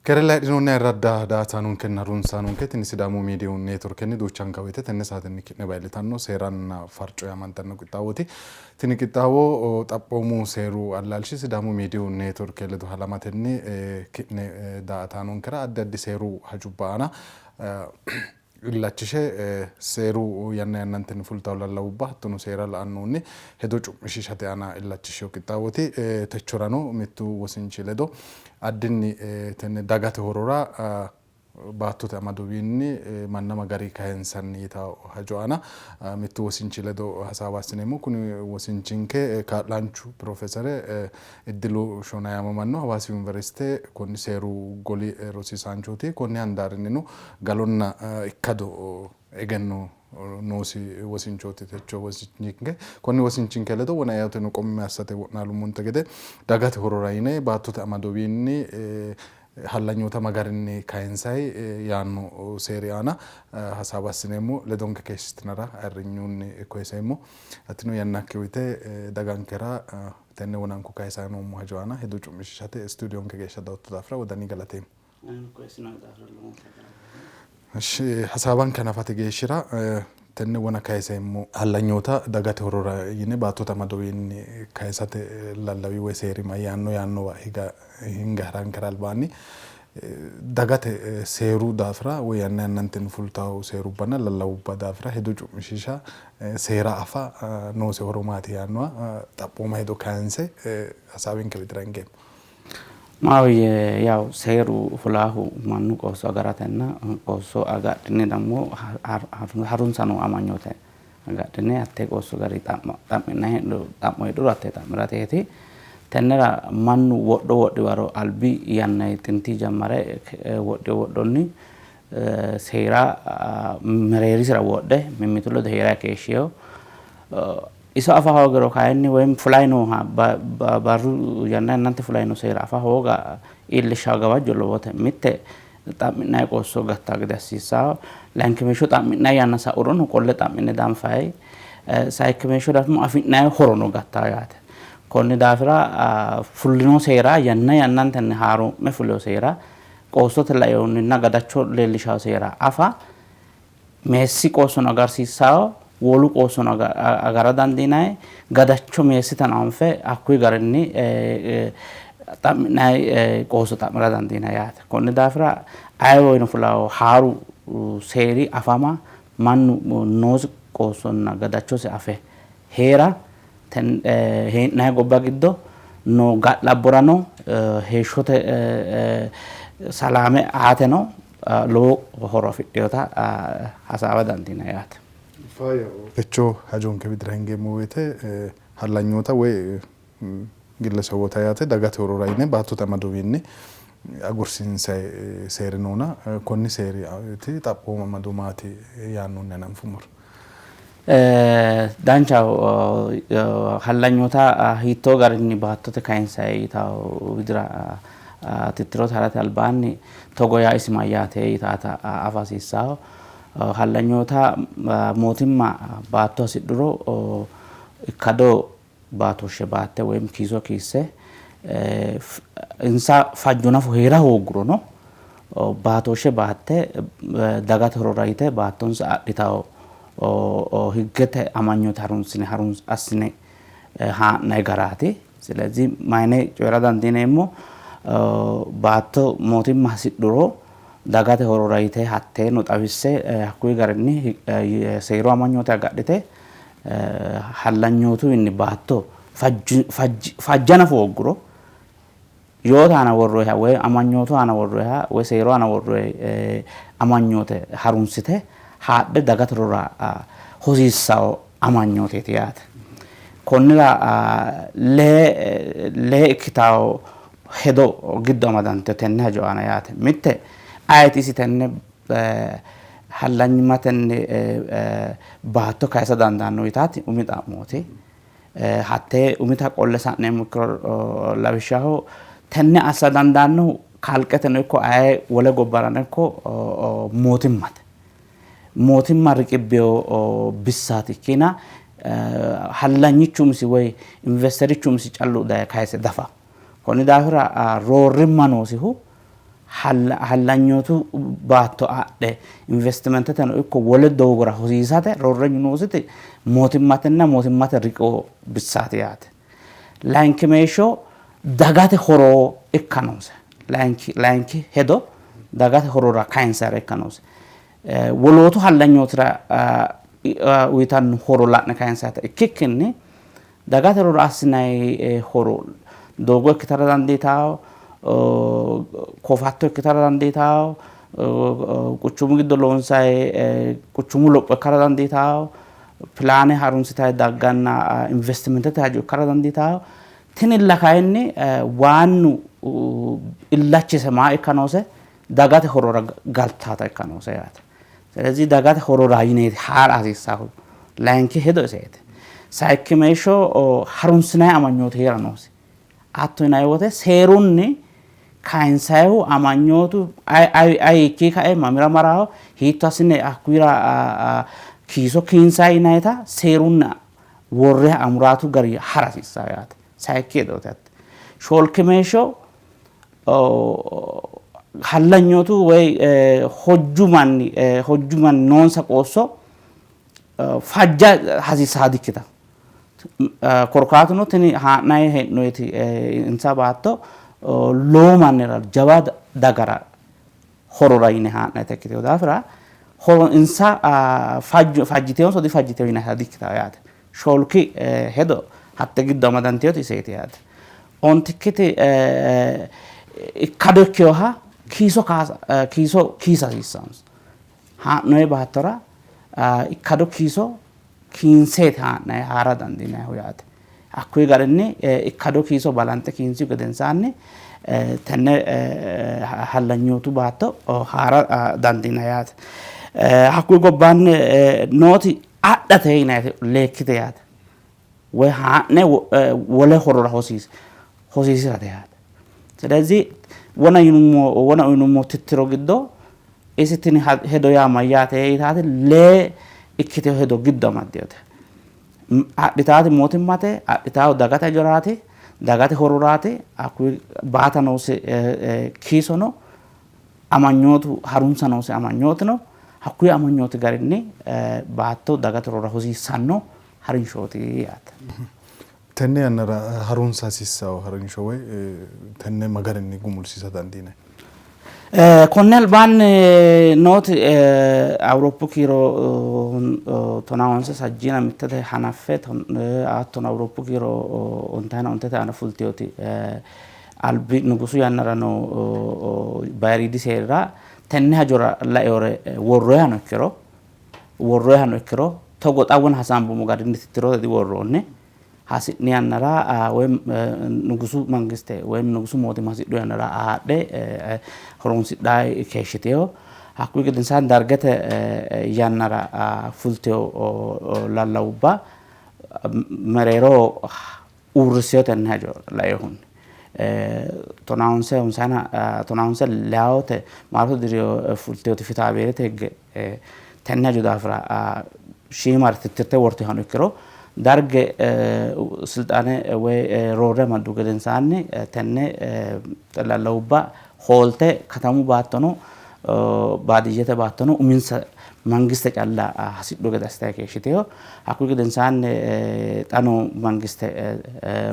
Keere laydhinoonni ayirradda daa''ataanonkenna harunsaanonke, tini Sidaamu Miidiyu Neetworkenni duuchanka woyte tenne saatenni ki'ne bayi'litanno seeranna farco yaamantanno qixxaawooti. Tini qixxaawo xaphoomu seeru allaalshi Sidaamu Miidiyu Neetworke ledo halamatenni ki'ne daa''ataanonkera addi addi seeru hajubba aana illachishe seeru yanna yannantenni fultanno lallawubba hattono seera la'annohunni hedo cu'mishiishate aana illachishshino qixxaawooti. Techorano mittu wosinchi ledo addinni tenne dagate horora baattote amadowiinni manna ma gari kayinsanni yitanno hajo aana mittu wosinchi ledo hasaawa assineemmo. Kuni wosinchinke kaa'laanchu pirofeesere Iddilu Shona yaamamanno. Hawaasi Yuniversite konni seeru goli rosiisaanchooti. Konni handaarinnino galonna ikkado egenno noosi wosinchooti techo wosinchinke. Konni wosinchinke ledo wona eoteno qummi assate wo'naalummonte gede dagate horora yine baattote amadowiinni hallanyoota ma garinni kayinsayi yaanno seeri aana hasaawa assineemmo. Ledonke keeshshitinara ayirrinyunni koyiseemmo. Atino yannakki uyite dagankera tenne wonanku kayisayi noommo hajo aana hedo cu'mishishate istuudiyonke geeshsha dawotto daafira wodaninni galateemmo. Ishshi hasaawanke hanafate geeshshira tenne wona kayiseemmo hallanyoota dagate horora yine baattote amadowiinni kayisate lallawi woy seeri mayyaanno yaannowa higa hinge harankera albaanni dagate seeru daafira woy yanna yannantenni fultawo seerubbanna lallawubba daafira hedo cu'mishiisha seera afa noose horo maati yaannoha xaphooma hedo kayinse hasaawinke widira hingeemmo. Maahoyye yaw seeru fulaahu mannu qoosso agaratenna qoosso agadhine dammo harunsa noo amanyoote agadhine hattee qoosso gari xa'mi'nanni xa'mo heedhuro hattee xa'mirateeti. Tennera mannu wodho wodhi waro albi yannanni xinti jammare wodhino wodhonni seera mereerisira wodhe mimmitu ledo hee'ranni keeshshino. Iso afa hoogiro kayinni woyim fulayi nooha barru yanna yannante fulayi noo seera afa hooga iillishshawo gawajjo lowote. Mitte xa'mi'nayi qoosso gattawo gede assiissawo. Layinkimeeshsho xa'mi'nayi yanna sa'urono qolle xa'mi'ne danfayi. Sayikkimeeshsho dafimo afi'nayi horono gattawo yaate. Konni daafira fulino seera yanna yannantenni haaroo'me fulino seera qoossote lainohunninna gadacho leellishawo seera afa meessi qoossono agarsiissawo, wolu qoossono agara dandiinanni, gadacho meessitano anfe hakkuyi garinni xa'mi'nanni qoosso xa'mira dandiinanni yaate. Konni daafira ayeeweno fulawo haaru seeri afama mannu noosi qoossonna gadachosi afe hee'ra hee'nanni gobba giddo noo ga'labborano heeshshote salaame aateno lowo horo afidhinota hasaawa dandiinanni yaate. Techo hajonke widira hingeemmo woyte hallanyoota woy gillesewoota yaate dagate horora yine baattote amadowiinni agursiinsayi seeri noona konni seeriti xaphooma amado maati yaannohunni hananfummoro. Danchaho hallanyoota hiittoo garinni baattote kayinsayi yitawo widira tittirote harate albaanni togo yaa isi mayyaate yitaata afa hasiissawo. Hallanyoota mootimma baatto hasidhuro ikkado baatooshshe baatte woyim kiiso kiisse insa fajjo nafu hee'ra hooggurono baatooshshe baatte dagate horora yite baattonsa adhitawo higgete amanyoote harunsine assine haa'nanni garaati. Silezi mayine coyi'ra dandiineemmo baatto mootimma hasidhuro dagate horora yite hatteeno xawisse hakkuyi garinni seeru amanyoote agadhite hallanyootuwiinni baatto fajja nafu hoogguro yoote aana worroyiha woy amanyootu aana worroyiha woy seeru aana worroyi amanyoote harunsite haadhe dagate horora hosiissawo amanyooteeti yaate. Konnira lee ikkitawo hedo giddo amadantino tenne hajo aana yaate. Mitte ayeeti isi tenne hallanyimmatenni baatto kayisa dandaanno yitaati umi xa'mooti. Hattee umita qolle sa'neemmo ikkiro lawishshaho tenne assa dandaannohu kalqeteno ikko aye wole gobbarano ikko mootimmate. Mootimma riqibbino bissaati ikkiina hallanyichu umisi woy investerichu umisi callu daye kayise dafa. Konni daafira roorrimma noosihu Hallanyootu baatto adhe investimenteteno ikko wole doogora hosiisate roorrenyu noositi mootimmatenna mootimmate riqiwo bissaati yaate. Layinkimeeshsho dagate horo ikka noose. Layinki hedo dagate horora kayinsara ikka noose. Wolootu hallanyootira uyitanno horo la'ne kayinsata ikkikkinni dagate horora assinanni horo doogo ikkitara dandiitawo, kofatto ikkitara dandiitawo, quchumu giddo loonsayi quchumu lopho ikkara dandiitawo, pilaane harunsitayi dagganna investimentete hajo ikkara dandiitawo. Tinilla kayinni waannu illachise maa ikka noose? Dagate horora galtaata ikka noose yaate. ስለዚህ dagate horora yineeti haara hasiissaahu. Layinki hedo iseeti. Sayikkimeeshsho harunsinayi amanyooti heera noosi. Hatto yinanni wote seerunni kayinsayihu amanyootu ayi hiikkii kae mamira maraho hiitto assine hakkuyira kiiso kiinsayi yinayita seerunni worre amuraatu gari hara hasiissayo yaate. Sayikki hedooti hatte. Shoolkimeeshsho hallanyootu woy hojju manni hojju manni noonsa qoosso fajja hasiissaa dikkita. Korkaatuno tini haa'nayi hee'noyiti insa baatto lowo mannira jawa dagara horora yine haa'nayita ikkitino daafira horo insa fajjitewonso difajjitewo yinayita dikkitawo yaate. Shoolki hedo hatte giddo amadantinoti iseeti yaate. Ontikkiti ikkado ikkinoha kiiso kaasa kiiso kiisa hasiissannonsa. Haa'noyi baattora ikkado kiiso kiinseeti haa'nayi haara dandiinayihu yaate. Hakkuyi garinni ikkado kiiso balanxe kiinsihu gedensaanni tenne hallanyootu baatto haara dandiinayi yaate. Hakkuyi gobbaanni nooti adhate yinayiti leekkite yaate. Woy haa'ne wole horora hosiisirate yaate. ስለዚህ wona yinummo wona uyinummo tittiro giddo isi tini hedo yaa mayyaate yitaati lee ikkitino hedo giddo amaddinote. Adhitaati mootimmate, adhitaahu dagate hajoraati, dagate hororaati, hakkuyi baata noosi kiisono amanyootu harunsa noosi amanyootino hakkuyi amanyooti garinni baatto dagate horora hosiissanno harinshooti yaate. Tenne yannara harunsa hasiissanno harinsho woy tenne ma garinni gumulsiisa dandiinanni? Konni albaanni nooti Awuroppu kiiro tonaa honse sajjiina mittete hanaffe hattono Awuroppu kiiro ontayina ontete aana fultinoti albi nugusu yannara noo bayiriidi seerira tenne hajora lainore worroyihano ikkiro togo xa wona hasaambummo garinni tittirote diworroonni. Hasi'ni yannara woy nugusu mangiste woy nugusu mootimma hasidhu yannara haadhe horonsidhayi keeshshiteyo. Hakkuyi gedensaanni Dargete yannara fulteyo lallawubba mereero uurrisseyo tenne hajo lainohunni. 95 honsayina 95 leyawote maarote diri fulteyoti fitaabeerete higge tenne hajo daafira shiimare tittirte wortinohano ikkiro Darge silxaane woy roorre amaddu gedensaanni tenne lallawubba hoolte katamu baattono baadiyyete baattono uminsa mangiste calla hasidhu gede assitayi keeshshiteyo. Hakkuyi gedensaanni xa noo mangiste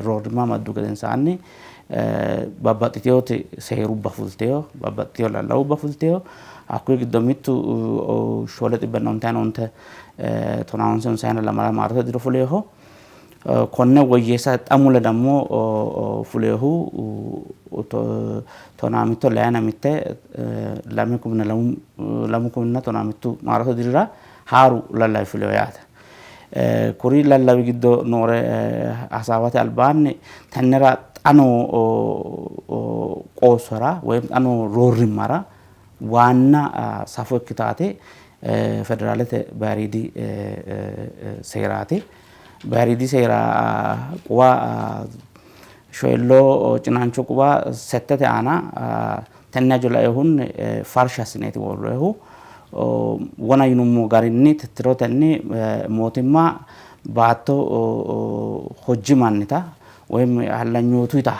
roorrimma amaddu gedensaanni babbaxxitinoti seerubba fulteyo, babbaxxiteyo lallawubba fulteyo. Hakkuyi giddo mittu 799 95 honsayina lamala maarote diro fuleho. Konne woyyeessa xa mule dammo fulehu 11 leyina 1 2011 maarote dirira haaru lallawi fuleho yaate. Kuri lallawi giddo noore hasaawate albaanni tennera xa noo qoossora woyi xa noo roorrimmara waanna safo ikkitaati federaalete bayiriidi seeraati. Bayiriidi seera quwa shoyilloo cinaancho quwa settete aana tenne hajo lainohunni farsha assineeti worroyihu. Wona yinummo garinni tittirotenni mootimma baatto hojji mannita woyim hallanyootuyiita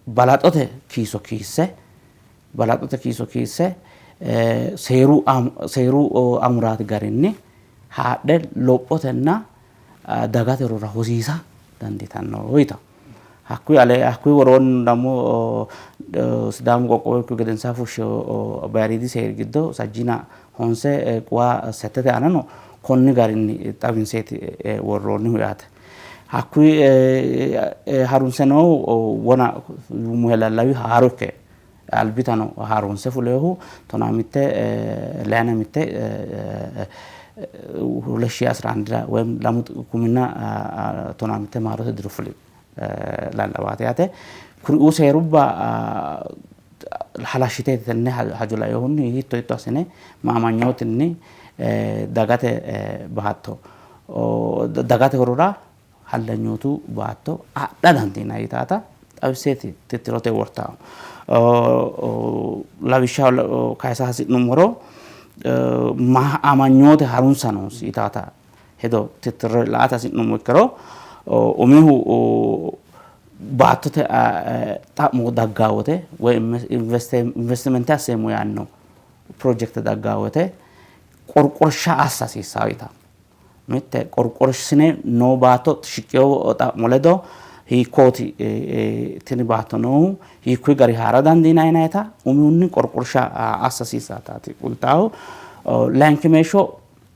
balaxote kiiso kiisse Balaxote kiiso kiisse seeru seeru amuraati garinni haadhe lophotenna dagate horora hosiisa dandiitanno yita. Hakkuyi ale hakkuyi woroonni ደግሞ Sidaamu qoqqowo ikkihu gedensaa fushshe bayiriidi seeri giddo sajjiina honse quwa settete aanano konni garinni xawinseeti worroonnihu yaate. Hakkuyi harunse noohu wona yuummohe lallawi haaro ikke albitano haarunse fulehu 15 layina mitte 2011 ወይም 2015 maarote diro fuli lallawaati yaate. Kuriuu seerubba halashshite tenne hajo lainohunni hiitto hiitto assine ma amanyootinni dagate baatto dagate horora hallanyootu baatto adha dandiinanni yitaata xawisseeti tittirote wortawo. Lawishshaho kayisa hasi'nummoro ma amanyoote harunsa noosi yitaata hedo tittirre la''ate hasi'nummo ikkiro, umihu baattote xa'mo daggaa wote woy investimente asseemmo yaanno pirojekte daggaa wote qorqorsha assa hasiissanno yitanno. Mitte qorqorsine noo baatto shiqqino xa'mo ledo hiikkooti tini baatto noohu, hiikkuyi gari haara dandiinanni yinannita umihunni qorqorsha assa hasiissaataati kultaahu. Layinkimeeshsho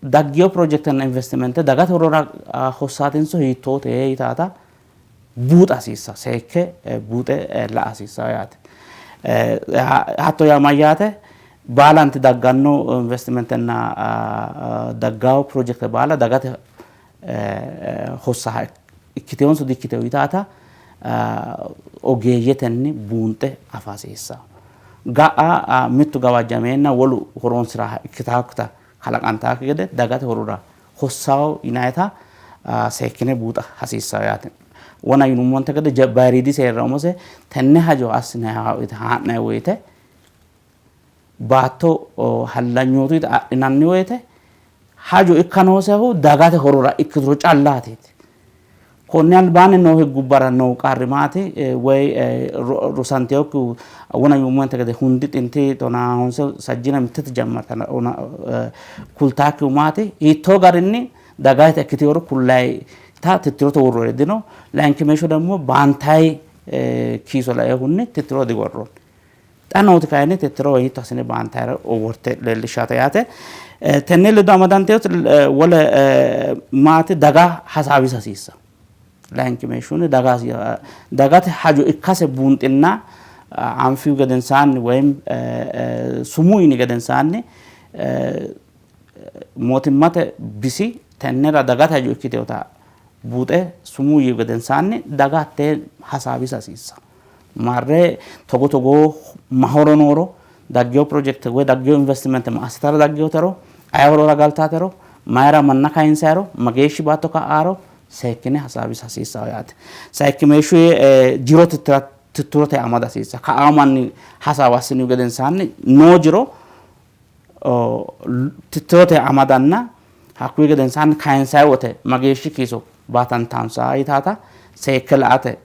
daggino pirojektenna investimente dagate horora hossaatinso hiittoote yitaata buuxa hasiissa, seekke buuxe la''a hasiissanno yaate. Hatto yaa mayyaate? Baalanti dagganno investimentenna daggawo pirojekte baala dagate hossaha ikkitewonso dikkitewo yitaata ogeeyyetenni buunxe afa hasiissanno. Ga'a mittu gawajjameenna wolu horonsiraha ikkitaakkita kalaqantaakki gede dagate horora hossawo yinayita seekkine buuxa hasiissanno yaate. Wona yinummonte gede bayiriidi seerira umose tenne hajo assinayi haa'nayi woyite baatto hallanyootu adhinanni woyite hajo ikka noosehu dagate horora ikkituro callaati. Konni albaanni noo higgubbara noo qarri maati woy rosantinokkihu wona yuummonte gede hundi xinti 50 sajjiina mittete jammartana kultaakkihu maati, hiittoo garinni dagate ikkiteworo kullayita tittirote worroonni dino. Layinkimeeshsho ደግሞ baantayi kiiso lainohunni tittiro diworroonni. Xa nooti kayinni tittiro hiitto assine baantayiro worte leellishshaate yaate. Tenne ledo amadantinoti wole maati, daga hasaawisa hasiissanno. Layinkimeeshshunni dagate hajo ikkase buunxinna anfihu gedensaanni woyim sumuu yini gedensaanni mootimmate bisi tennera dagate hajo ikkitewota buuxe sumuu yiihu gedensaanni daga hattee hasaawisa hasiissanno. Marre togo togoo ma horo nooro, daggeo pirojekte woy daggeo investimente ma assitara daggeotero, aye horora galtaatero, mayira manna kayinsayiro, mageeshshi baatto ka'aaro seekkine hasaawisa hasiissanno yaate. Sayikkimeeshshu jiro tittirote amada hasiissanno. Ka'aa manni hasaawa assinihu gedensaanni noo jiro tittirote amadanna hakkuyi gedensaanni kayinsayi wote mageeshshi kiiso baatantaansa yitaata seekke la''ate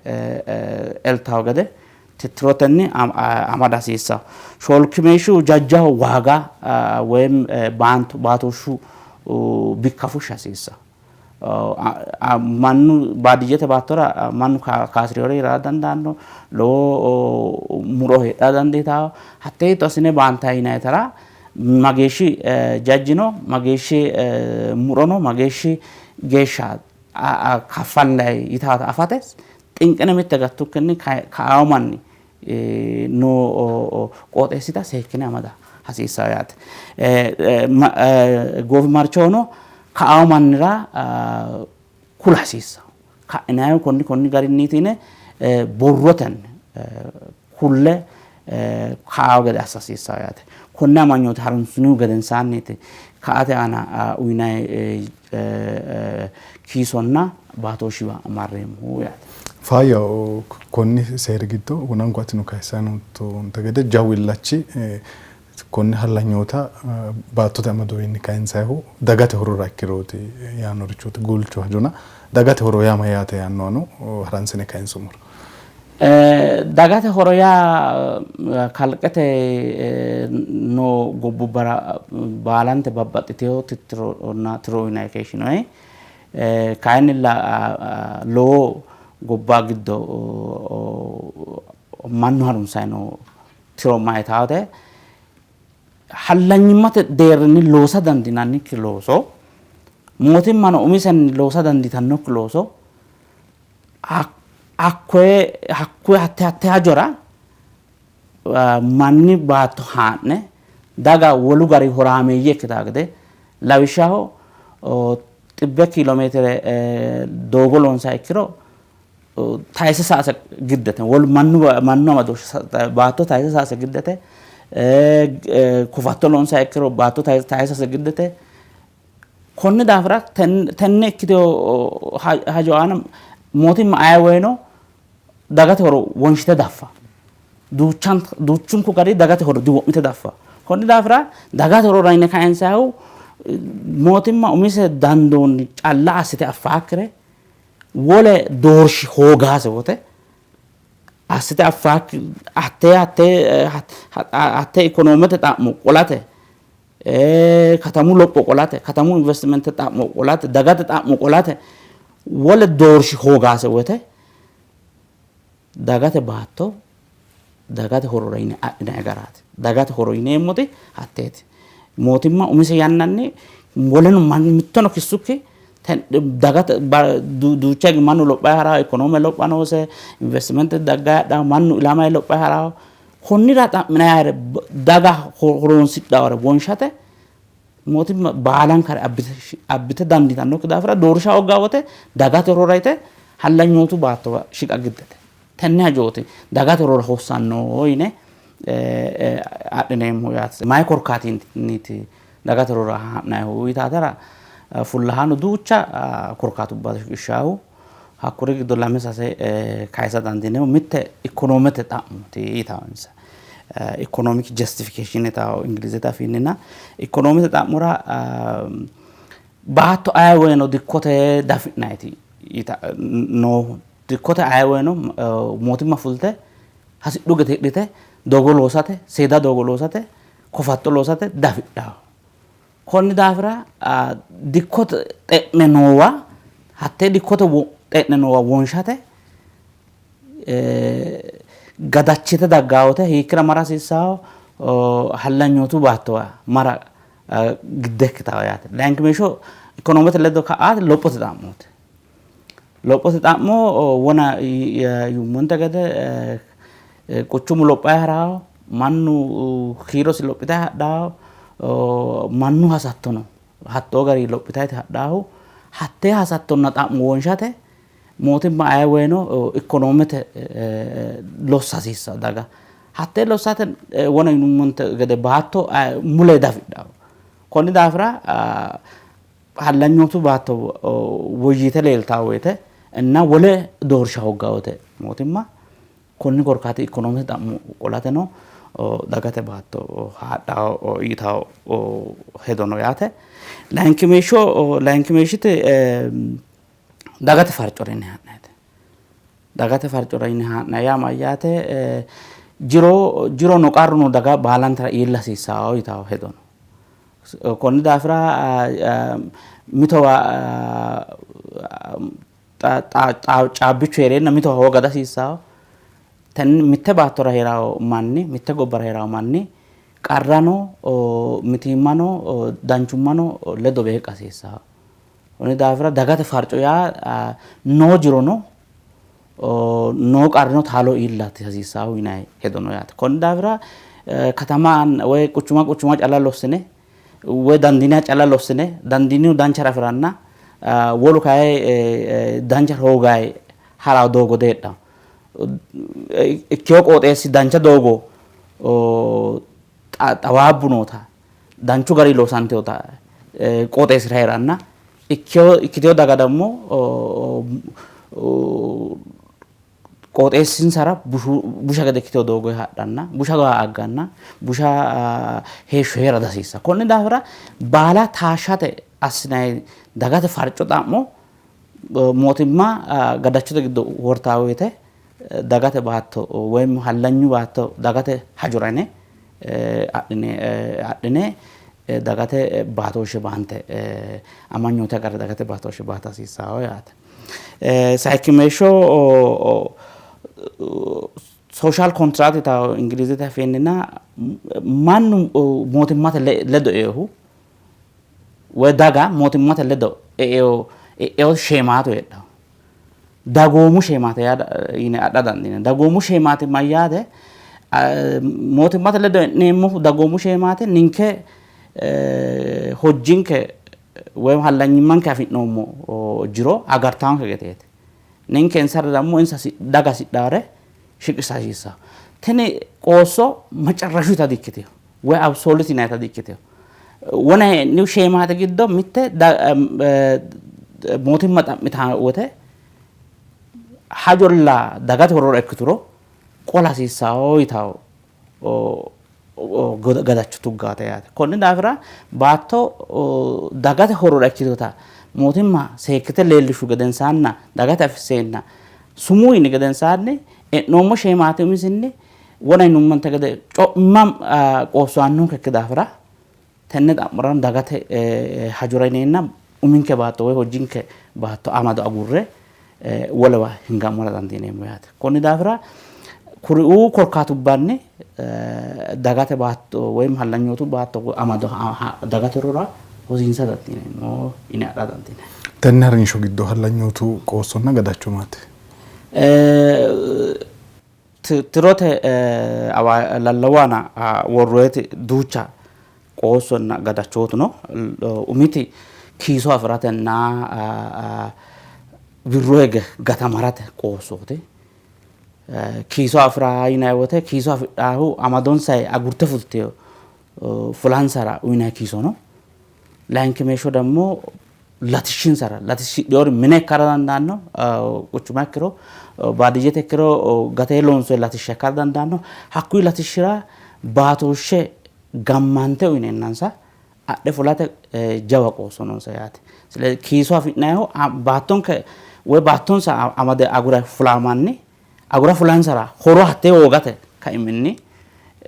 eltawo gede tittirotenni amada hasiissanno. Shoolkimeeshshu jajjaho waaga woyim baatooshshu bikka fushsha hasiissanno. Mannu baadiyyete baattora mannu kaasirewore hirara dandaanno, lowo muro heedhara dandiitanno. Hattee hiitto assine baantayi yinayitera mageeshshi jajji no, mageeshshi muro no, mageeshshi geeshsha kaffallayi yitaata afate xinqine mitte gattukkinni ka'awo manni noo qooxeessita seekkine amada hasiissanno yaate. Goofimarchohono ka'awo mannira kula hasiissanno. Ka'inayihu konni konni garinniiti yine borrotenni kulle ka'awo gede assa hasiissanno yaate. Konne amanyoote harunsinihu gedensaanniiti ka'ate aana uyinayi kiisonna baatooshshiwa marreemmohu yaate. Faayyaho, konni seeri giddo wonanku atino kayissanni noottonte gede jawu illachi konne hallanyoota baattote amadowiinni kayinsannihu dagate horora ikkirooti yaannorichooti guulcho hajona dagate horo yaa mayyaate yaannohano haransine kayinsummoro. Dagate horo yaa kalqete noo gobbubbara baalante babbaxxiteyo tittironna tiro uyinanni keeshshinoonni. Kayinnilla lowo gobba giddo mannu harunsanni noo tiro mayitaate hallanyimmate deerrinni loosa dandiinannikki looso mootimmano umisenni loosa dandiitannokki looso hakkoye hakkuye hatte hatte hajora manni baatto haa'ne daga wolu gari horaameeyye ikkitaa gede lawishshaho xibbe kiilomeetire doogo loonsiha ikkiro tayise sa''ase giddete wolu mannu mannu amadooshshe baatto tayise sa''ase giddete kofatto loonsiha ikkiro baatto tayisase giddete. Konni daafira tenne ikkitino hajo aana mootimma aye woyino dagate horo wonshite daffa. Duuchunku gari dagate horo diwo'mite daffa. Konni daafira dagate horora yine kayinsayihu mootimma umise dandoonni calla assite affaakkire wole doorshi hoogase wote assite affaakki hattee hattee hattee ikonoomete xa'mo qolate katamu lopho qolate, katamu investimente xa'mo qolate, dagate xa'mo qolate wole doorshi hoogase wote dagate baatto dagate horora yine adhinanni garaati. Dagate horo yineemmoti hatteeti. Mootimma umise yannanni woleno mittono kissukki dagate duucha hige mannu lophayi harawo, ikonoome lopha noose, investimente daggayi hadhawo, mannu ilamayi lophayi harawo. Konnira xa'minayire daga horoonsidhawore wonshate mootimma baalankare abbite dandiitannokki daafira doorsha hooggaa wote dagate horora yite hallanyootu baattowa shiqa giddete. Tenne hajooti dagate horora hossanno yine adhineemmo yaate. Mayi korkaatinniiti dagate horora ha'nayihu yitaatera fullahaano duucha korkaatubba shiqishshaahu. Hakkuri giddo lame sase kayisa dandiineemmo. Mitte ikonoomete xa'mooti yitawo insa. Economic justification yitawo Ingilizete afiinninna ikonoomete xa'mora baatto aye woyino dikkote dafi'nayiti noohu. Dikkote aye woyino mootimma fulte hasidhu gede hidhite doogo loosate, seeda doogo loosate, kofatto loosate dafidhawo. Konni daafira dikkote xe'ne noowa hattee dikkote xe'ne noowa wonshate gadachite daggaa wote hiikkira mara hasiissawo hallanyootu baattowa mara gidde ikkitawo yaate. Layinkimeeshsho ikonoomete ledo ka''ate lophote xa'mooti. Lophote xa'mo wona yuummonte gede quchumu lophayi harawo, mannu kiirosi lophitayi hadhawo, mannu hasattono hattoo gari lophitayti hadhaahu. Hattee hasattonna xa'mo wonshate mootimma aye woyino ikonoomete lossa hasiissanno daga. Hattee lossate wona yinummonte gede baatto mule dafidhanno. Konni daafira hallanyootu baatto woyyite leeltanno woyte inna wole doorsha hoogganno woyte mootimma konni korkaati ikonoomete xa'mo qolateno dagate baatto haadhanno yitanno hedo no yaate. Layinkimeeshsho layinkimeeshshite dagate farcora yine ha'nayite. Dagate farcora yine ha'nay yaa mayyaate jiro jirono qarruno daga baalantera iilla hasiissanno yitanno hedo no. Konni daafira mitowa caabbichu hee'reenna mitowa hooga dihasiissanno. Tenne mitte baattora hee'ranno manni, mitte gobbara hee'ranno manni qarrano mitiimmano danchummano ledo beeqqa hasiissanno. Konni daafira dagate farco yaa noo jirono noo qarrino taalo iilla hasiissanno yinanni hedo no yaate. Konni daafira katama woyi quchuma quchuma calla lossine woyi dandiiniha calla lossine dandiinihu danchare afiranna wolu kayi danchare hoogayi harawo doogo diheedhanno. Ikkewo qooxeessi dancha doogo xawaabbu noota danchu garinni loosantinota qooxeessira hee'ranna ikkitewo daga dammo qooxeessinsara busha gede ikkitewo doogo hadhanna busha waa agganna busha heeshsho hee'ra dihasiissanno. Konni daafira baala taashshate assinanni dagate farco xa'mo mootimma gadachote giddo wortanno woyte Dagate baatto woyim hallanyu baatto dagate hajora yine adhine dagate baatooshshe baante amanyoote agarre dagate baatooshshe baata hasiissawo yaate. Sayikkimeeshsho social contract yitawo Ingilizete afiinninna mannu mootimmate ledo eohu woy daga mootimmate ledo e'eo sheemaatu heedhawo. Dagoomu sheemaate yaa yine adha dandiinanni. Dagoomu sheemaati mayyaate? Mootimmate ledo e'neemmohu dagoomu sheemaate ninke hojjinke woy hallanyimmanke afi'noommo jiro agartaanke gedeeti. Ninke insara dammo insa daga hasidhaare shiqisha hasiissanno. Tini qoosso macarrashuyita di''ikkitino woy absolute yinannita di''ikkitino. Wona hee'nihu sheemaate giddo mitte mootimma xa'mitanno wote hajolla dagate horora ikkituro qola hasiissanno yitawo gadacho tuggaate yaate. Konni daafira baatto dagate horora ikkitinota mootimma seekkite leellishshu gedensaanna dagate afisseenna sumuu yini gedensaanni e'noommo sheemaati umisinni wona yinummonte gede co'imma qoosso aannonkekki daafira tenne xa'mora dagate hajora yineenna uminke baatto woy hojjinke baatto amado agurre wolewa hingammora dandiineemmo yaate. Konni daafira kuriuu korkaatubbanni dagate baatto woy hallanyootu baatto amado dagate horora hosiinsa dandiineemmo yine adha dandiinanni. Tenne harinsho giddo hallanyootu qoossonna gadacho maati? Tirote lallawu aana worroyiti duucha qoossonna gadachootu no. Umiti kiiso afi'ratenna wirro hige gatamarate qoossooti. Kiiso afi'ra yinanni woyte kiiso afidhaahu amadonsa agurte fulteyo fulansara uyinanni kiiso no. Layinkimeeshsho ደግሞ latishshinsara latishshidhinori mine ikkara dandaanno, quchuma ikkiro baadiyyete ikkiro gatee loonsoonni latishsha ikkara dandaanno. Hakkuyi latishshira baatooshshe gammante uyineennansa adhe fulate jawa qoosso noonsa yaate. ስለዚህ kiiso afi'nannihu baattonke woy baattonsa amade agure fulaa manni agura fulansara horo hattee hoogate kaiminni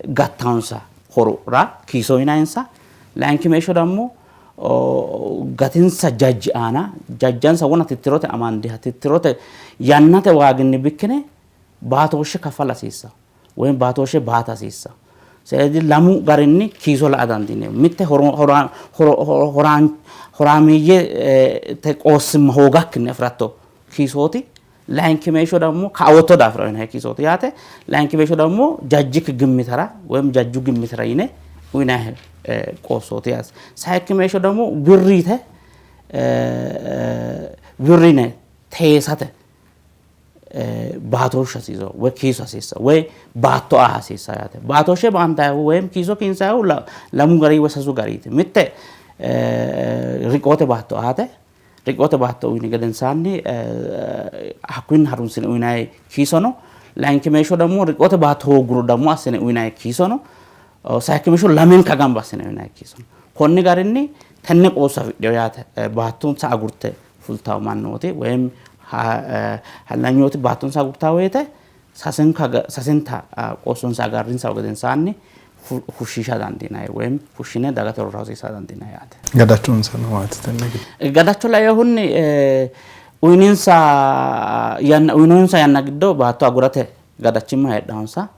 gattaonsa horora kiiso yinanninsa. Layinkimeeshsho ደግሞ gatinsa jajji aana jajjansa wona tittirote amandiha tittirote yannate waaginni bikkine baatooshshe kaffala hasiissanno woyim baatooshshe baata hasiissanno. ስለዚህ lamu garinni kiiso la''a dandiineemmo. Mitte horaameeyye qoossimma hoogakkinni afi'ratto kiisooti. Layinkimeeshsho ደግሞ kaawotto daafira uyinanni kiisooti yaate. Layinkimeeshsho ደግሞ jajjikki gimmitara woyim jajju gimmitara yine uyinanni qoossooti yaate. Sayikkimeeshsho ደግሞ wirri yite wirrine teesate baatooshshu hasiisawo woy kiiso hasiissawo woy baatto aa hasiissawo yaate. Baatooshshe baantayihu woyim kiiso kiinsayihu lamu gari woy sasu gariiti. Mitte riqoote baatto aate, riqoote baatto uyini gedensaanni hakkuyinni harunsine uyinayi kiiso no. Layinkimeeshsho ደግሞ riqoote baatto hoogguro ደግሞ assine uyinayi kiiso no. Sayikkimeeshsho lamenka gamba assine uyinayi kiiso no. Konni garinni tenne qoosso afidhino yaate baattonsa agurte fultawo mannooti woyim hallanyooti baattonsa agurtawo woyte sasenta qoossonsa agarrinsahu gedensaanni fushshiisha dandiinanni woyim fushshine dagate horora hosiisa dandiinanni yaate. Gadachonsa maati tenne giddo? Gadacho lainohunni uyinonsa yanna giddo baatto agurate gadachimma heedhannonsa.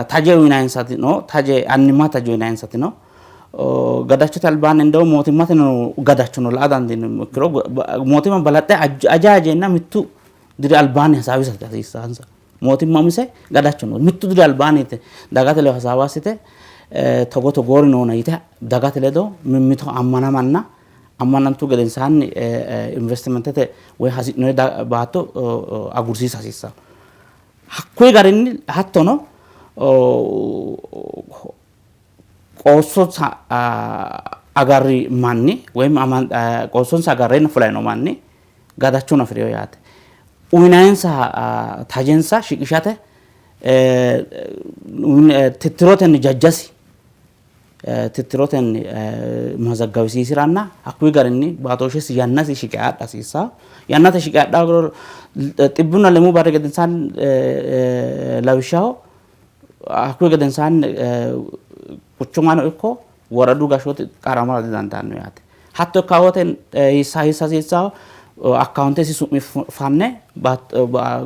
Taje uyinayinsati no, taje annimma taje uyinayinsati no. Gadachote albaanni እንደው mootimmate no gadacho no la''a dandiineemmo ikkiro mootimma balaxxe aja ajeenna mittu diri albaanni hasaawisate hasiissansa. Mootimma umise gadacho no mittu diri albaanni dagate ledo hasaawa assite togo togoori noona yite dagate ledo mimmito ammanamanna ammanantu gedensaanni investimentete woy hasi'noonni baatto agursiisa hasiissanno. Hakkuyi garinni hattono qoossonsa agarri manni woyim qoossonsa agarreenna fulayino manni gadachon afi'rino yaate. Uyinayinsa tajensa shiqishate tittirotenni jajjasi Tittirotenni mazaggawisiisi'ranna hakkuyi garinni baatooshshesi yannasi shiqe adha hasiissanno. Yannate shiqe adha hoogiro xibbunna lemuu barri gedensaanni lawishshaho hakkuyi gedensaanni quchumano ikko woradu gashshooti qaramara didandaanno yaate. Hatto ikka wote hiissa hiissa hasiissanno akkawuntesi su'mi fanne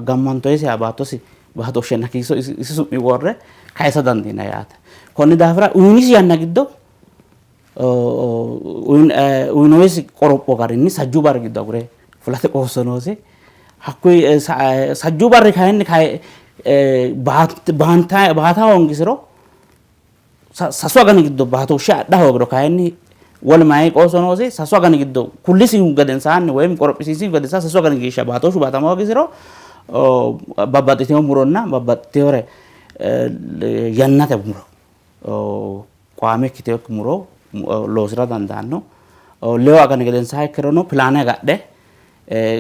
gammantoyisiha baattosi baatooshshenna kiiso isi su'mi worre kayisa dandiinanni yaate. Konni daafira uyinisi yanna giddo uyinoyisi qoropho garinni sajjuu barri giddo agure fulate qoosso noosi. Hakkuyi sajjuu barri kayinni baata hoongisiro sasu agani giddo baatooshshe adha hoogiro kayinni wole mayi qoosso noosi? Sasu agani giddo kullisihu gedensaanni woyim qorophisiisihu gedensaanni sasu agani geeshsha baatooshshu baatama hoogisiro babbaxxitino muronna babbaxxitinore yannate muro qaame ikkitinokki muro loosira dandaanno. Lewu agani gedensaanni ikkirono pilaane agadhe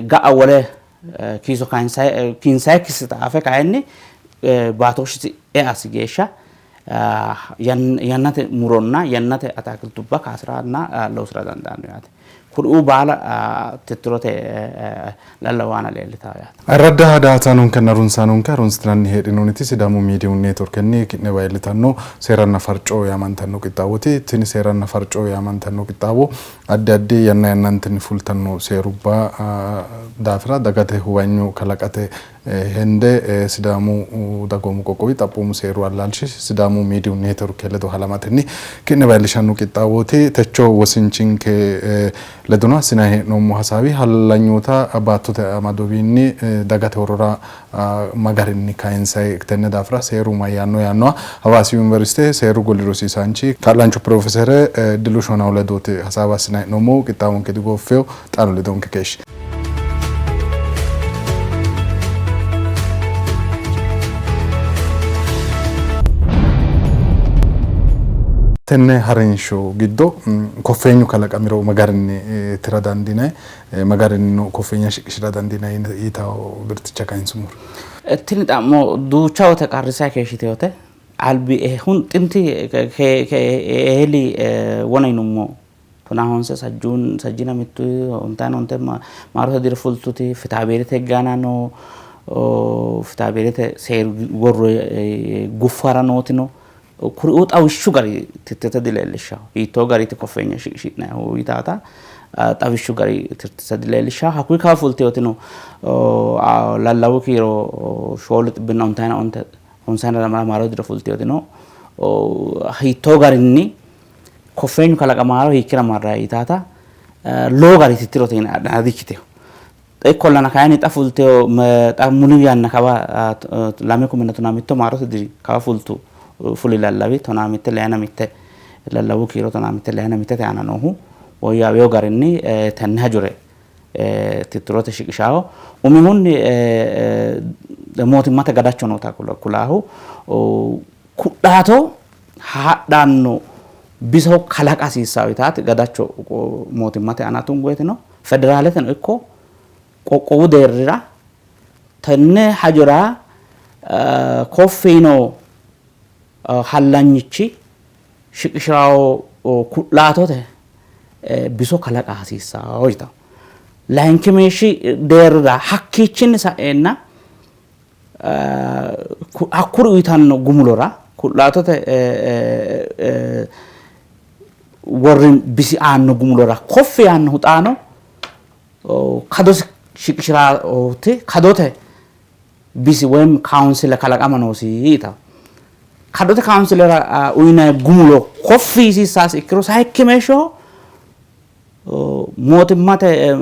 ga'a wole kiiso kiinsayikki afe kayinni baatooshshisi easi geeshsha yannate muronna yannate ataakiltubba kaasiranna loosira dandaanno yaate. Kuriuu baala tittirote lallawu aana leellitawo yaate. Ayirradda daa''ataanonkenna harunsaanonke harunsitinanni heedhinoonniti Sidaamu Miidiyu Neetworkenni ki'newa iillitanno Seeranna Farco yaamantanno qixxaawooti. Tini Seeranna Farco yaamantanno qixxaawo addi addi yanna yannantenni fultanno seerubba daafira dagate huwanyo kalaqate hende Sidaamu dagoomu qoqqowi xaphoomu seeru allaalshi Sidaamu Miidiyu Neetworke ledo halamatenni ki'newa iillishanno qixxaawooti. Techo wosinchinke ledono assinanni hee'noommo hasaawi hallanyoota baattote amadowiinni dagate horora ma garinni kayinsanni tenne daafira seeru mayyaanno yaannoha Hawaasi Yuniversite seeru goli rosiisaanchi kaa'laanchu pirofeesere Dilu Shonaw ledooti hasaawa assinanni hee'noommohu. Qixxaawonke digooffino, xaano ledonke keeshshi. Tenne harinsho giddo koffeenyu kalaqamiro ma garinni tira dandiinanni, ma garinnino koffeenya shiqishira dandiinanni yitanno birxicha kayinsummoro. Tini xa'mo duucha wote qarrissanni keeshshitinote. Albi xinti eeli wona yinummo tonaa honse sajjuun sajjina mittu ontaayina onte maarote diro fultuti fitaabeerete higge aana noo fitaabeerete seeru worro guffara nootino kuriuu xawishshu gari tirtirte dileellishshawo. Hiittoo gariiti koffeenya shiqishi'nannihu yitaata xawishshu gari tirtirte dileellishshawo. Hakkuyi kawa fulteyootino lallawu kiiro shoolu xibbinna ontaayina onte honsayina lamala maarote diro fulteyootino hiittoo garinni koffeenyu kalaqamaaro hiikkira marrayi yitaata lowo gari tittirote yine adhana dikkitino. Ikkollana kayinni xa fulteyo xa muli yanna kawa lame kumenna tonaa mitto maarote diri kawa fultu fuli lallawi tonaa mitte leyana mitte lallawu kiiro tonaa mitte leyana mittete aana noohu woyyaaweyo garinni tenne hajore tittirote shiqishaho. Umihunni mootimmate gadacho noota kulaahu Ku'laato hadhanno biso kalaqa hasiissanno yitaati gadacho mootimmate aana tungoyetino. Federaaleteno ikko qoqqowu deerrira tenne hajora koffi yino hallanyichi shiqishawo ku'laatote biso kalaqa hasiissanno yitanno. Layinkimeeshshi deerrira hakkiichinni sa'eenna hakkuri uyitanno gumulora ku'laatote worri bisi aanno gumulora koffi yaannohu xaano kadosi shiqishiraati kadote bisi woyim kaawunsile kalaqama noosi yitanno. Kadote kaawunsilera uyinanni gumulo koffi yiisiissasi ikkiro sayikki meeshshoho mootimmate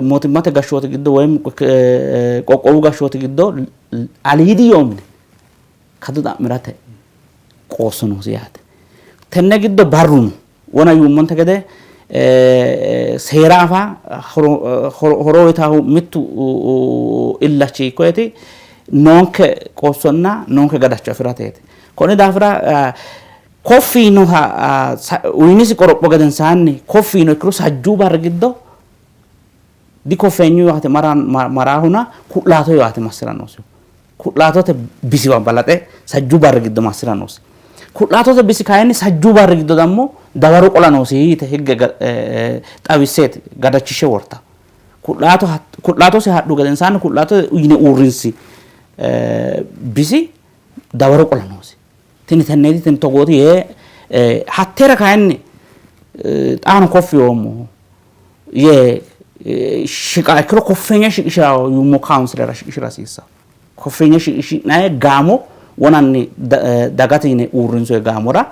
mootimmate gashshooti giddo woyim qoqqowu gashshooti giddo aliidi yoo mine kado xa'mirate qoosso noosi yaate. Tenne giddo barru no. Wona yuummonte gede seera afa horo uyitaahu mittu illachi hiikkoyeti noonke qoossonna noonke gadacho afi'rateeti. Konni daafira Koffi yiinoha uyinisi qoropho gedensaanni koffi yiino ikkiro sajjuu barri giddo dikoffeenyu yaate maraahuna ku'laato yaate massira noosihu. Ku'laatote bisiwa balaxe sajjuu barri giddo massira noosi. Ku'laatote bisi kayinni sajjuu barri giddo dammo dawaro qola noosi yite higge xawisseeti gadachishe worta. Ku'laatosi hadhu gedensaanni ku'laato yine uurrinsi bisi dawaro qola noosi. Tini tenneeti tini togooti yee hatteera kayinni xaano koffi yoommo yee shiqa ikkiro koffeenya shiqishira yuummo kaawunsilera shiqishira hasiissanno. Koffeenya shiqishi'nanni gaamo wonanni dagate yine uurrinsoonni gaamora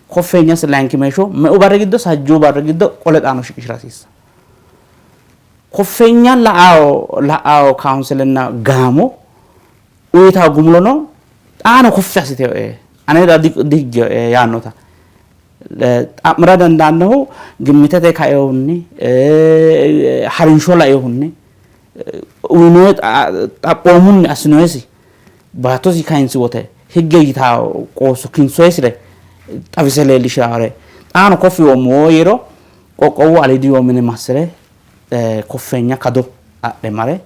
koffeenyasi layinkimeeshsho meu barri giddo sajjuu barri giddo qole xaano shiqishira hasiissanno. Koffeenya la'awo kaawunsilenna gaamo uyitawo gumulono xaano koffi assiteyoe anera dihigginoe yaannota xa'mira dandaannohu gimmitete kainohunni harinsho lainohunni uyinoe xaphoomunni assinoesi baattosi kayinsi wote higge yitaa qoosso kinsoesire xawise leellishaare xaano koffi yoommo yiiro qoqqowu aliidi yoo mine massire koffeenya kado adhe mare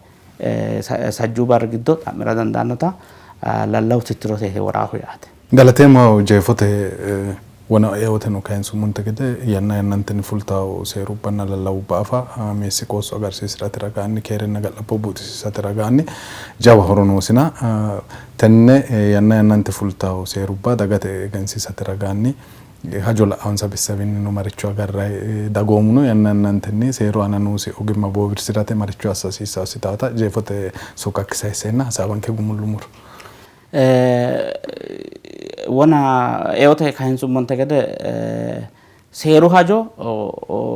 sajjuu barri giddo xa'mira dandaannota lallawu tittirote woraahu yaate. Galateemmo jeefote wona eoteno kayinsummonte gede yanna yannantenni fultawo seerubbanna lallawubba afa meessi qoosso agarsiisirate ragaanni keerenna ga'labbo buuxisiisate ragaanni jawa horo noosina tenne yanna yannante fultawo seerubba dagate egensiisate ragaanni hajo la'ansa bissawinnino maricho agarrayi dagoomuno yanna yannantenni seeru aana noosi ogimma boowirsirate maricho assa hasiissaasi taata jeefote sokkakki sayisseenna hasaawanke gumullummoro. Wona eote kayinsummonte gede seeru hajo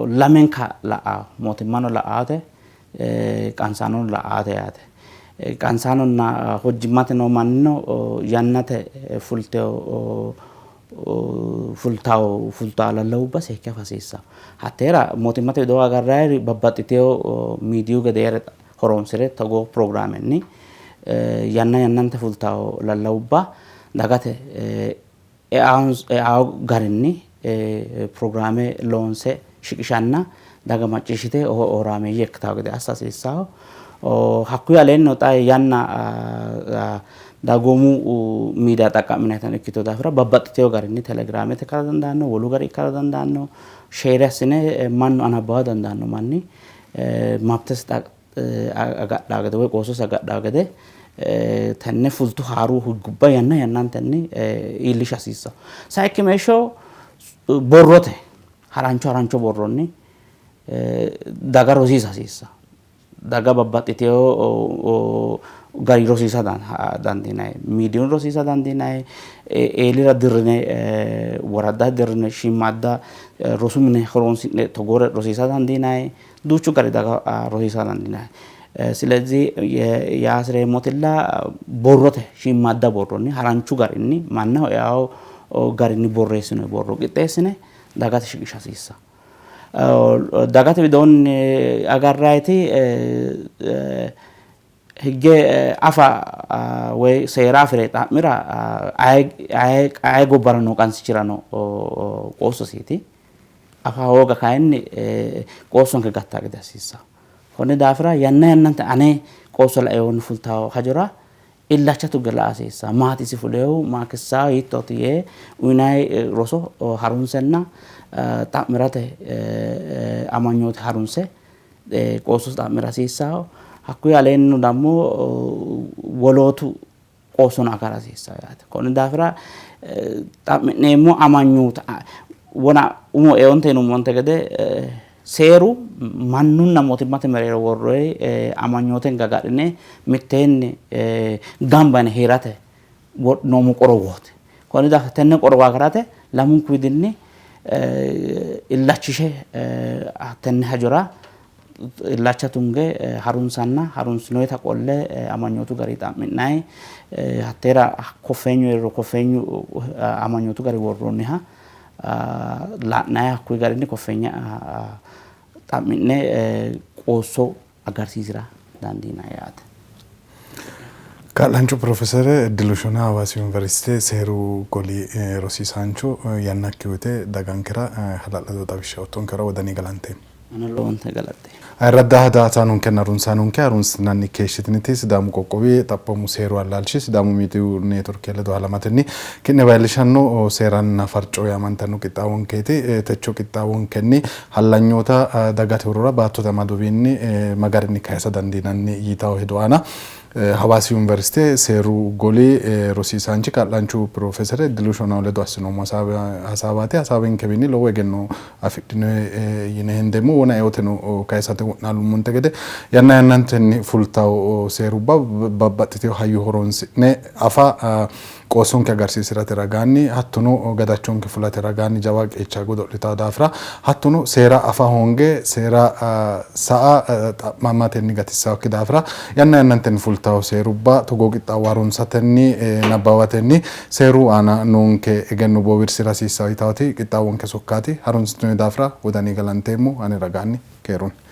lamenka la'awo mootimmano la'aate qansaanono la'aate yaate. Qansaanonna hojjimmate noo mannino yannate fultewo fultawo fultawo lallawubba seekke afa hasiissawo. Hatteera mootimmate widoo agarrayiri babbaxxitewo miidiyu gedeere horoonsire togoo pirogiraamenni yanna yannante fultawo lallawubba dagate eawo garinni pirogiraame loonse shiqishanna daga macciishshite horaameeyye ikkitawo gede assa hasiissawo. Hakkuyi aleenni xa yanna dagoomu miidiya xaqqa'minayitano ikkitino daafira babbaxxitewo garinni telegiraamete ikkara dandaanno, wolu gari ikkara dandaanno, sheere assine mannu anabbawa dandaanno manni mabtesi agadhaa gede woy qoossosi agadhaa gede tenne fultu haaruu higgubba yanna yannantenni iillisha hasiissanno. Sayikki meeshsho borrote harancho harancho borronni daga rosiisa hasiissanno. Daga babbaxxitewo gari rosiisa dandiinanni. Miidiyuun rosiisa dandiinanni. Eelira dirrine woradda dirrine shiimmaadda rosu mine horoonsi'ne togoore rosiisa dandiinanni. Duuchu gari daga rosiisa dandiinanni. Silezi yaa hasireemmotilla borrote shiimmaadda borronni haranchu garinni mannaho eawo garinni borreessinoyi borro qixxeessine dagate shiqisha hasiissanno. Dagate widoonni agarrayiti higge afa woy seera afire xa'mira aye gobbara noo qansichirano qoossosiiti. Afa hooga kayinni qoossonke gattaa gede hasiissanno. Konni daafira yanna yannante ane qoosso lainohunni fultawo hajora illacha tugge la'a hasiissanno. Maati isi fuleehu maa kissawo hiittooti yee uyinayi roso harunsenna xa'mirate amanyoote harunse qoossosi xa'mira hasiissanno. Hakkuyi aleenni dammo wolootu qoossono agara hasiissanno yaate. Konni daafira xa'mi'neemmo amanyoota wona umo eonte yinummonte gede seeru mannunna mootimmate mereero worroyi amanyootenke agadhine mitteenni gamba yine heerate wodhinoommo qorowooti. Konni daafira tenne qorowo agarate lamunku widinni illachishe tenne hajora illacha tunge harunsanna harunsinoyita qolle amanyootu gari xa'mi'nayi hatteera koffeenyu heeriro koffeenyu amanyootu gari worroonniha la'nayi hakkuyi garinni koffeenya xa'mi'ne qoosso agarsiisira dandiinanni yaate. Kaa'laanchu Pirofeesere Eddilu Shona Hawaasi Yuniversite seeru goli rosiisaancho yannakki uyite dagankera hala'lado xawishsha oottonkehura wodaninni galanteemmo. Anino lowonta galaxxeemmo. Ayirradda daa''ataanonkenna harunsaanonke harunsitinanni keeshshitiniti Sidaamu qoqqowi xaphoomu seeru allaalshi Sidaamu miidiyu neetworke ledo halamatenni ki'newa iillishanno seeranna farco yaamantanno qixxaawonkeeti. Techo qixxaawonkenni hallanyoota dagate horora baattote amadowiinni ma garinni kayisa dandiinanni yitanno hedo aana Hawaasi Yuniversite seeru goli rosiisaanchi kaa'laanchu pirofeesere Iddilu Shonaw ledo assinoommo hasaawaati. Hasaawinkewiinni lowo egenno afidhino yine hendeemmo. Wona eoteno kayisate wo'naalummonte gede yanna yannantenni fultanno seerubba babbaxxitino hayyo horoonsi'ne afa qoossonke agarsiisi'rate ragaanni hattono gadachonke fulate ragaanni jawa qeecha godo'litanno daafira hattono seera afa hoonge seera sa'a xa'mamatenni gatissannokki daafira yanna yannantenni fultanno seerubba togoo qixxaawo harunsatenni nabbawatenni seeru aana noonke egenno boowirsira hasiissanno yitawoti qixxaawonke sokkaati. Harunsitinoonni daafira wodani galanteemmo. Ane ragaanni keerunni.